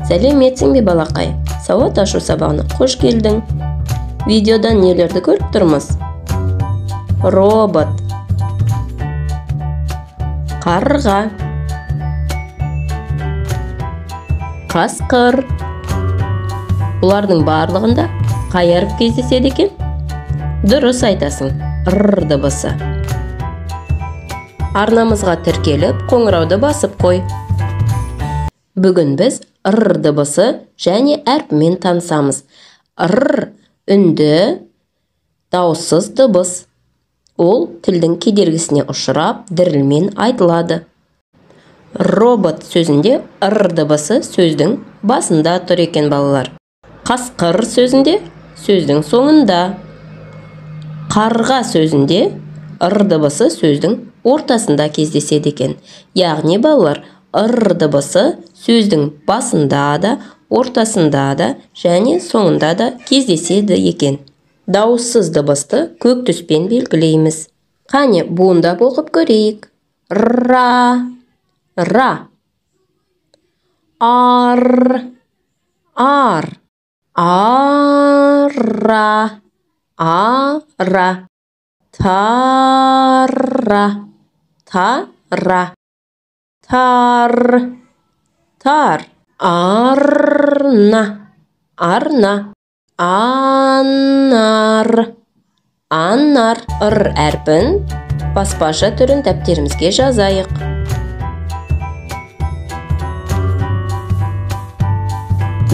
Сәлеметсің бе, балақай? Сауат ашу сабағына қош келдің. Видеодан нелерді көріп тұрмыз? Робот, қарға, қасқыр. Бұлардың барлығында қай әріп кездеседі екен? Дұрыс айтасың, р дыбысы. Арнамызға тіркеліп, қоңырауды басып қой. Бүгін біз р дыбысы және әрпімен танысамыз. Р үнді, дауыссыз дыбыс. Ол тілдің кедергісіне ұшырап, дірілмен айтылады. Робот сөзінде р дыбысы сөздің басында тұр екен, балалар. Қасқыр сөзінде сөздің соңында. Қарға сөзінде р дыбысы сөздің ортасында кездеседі екен. Яғни, балалар, р дыбысы сөздің басында да, ортасында да және соңында да кездеседі екен. Дауыссыз дыбысты көк түспен белгілейміз. Қане, буындап оқып көрейік. Ра, ра. Ар, ар. Ара, ара. Тара, тара. Тар, тар. Арна, арна. Анар, анар. Р әрпін баспаша түрін дәптерімізге жазайық.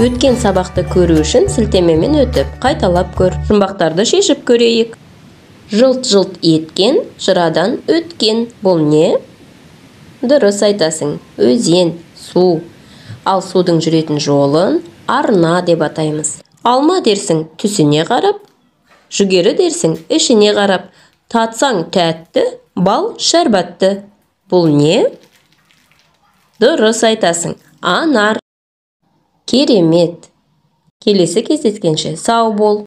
Өткен сабақты көру үшін сілтемемен өтіп, қайталап көр. Жұмбақтарды шешіп көрейік. Жылт-жылт еткен, жырадан өткен. Бұл не? Дұрыс айтасың, өзен, су. Ал судың жүретін жолын арна деп атаймыз. Алма дерсің түсіне қарап, жүгері дерсің ішіне қарап. Татсаң тәтті, бал шәрбатты. Бұл не? Дұрыс айтасың, анар. Керемет! Келесі кездескенше сау бол!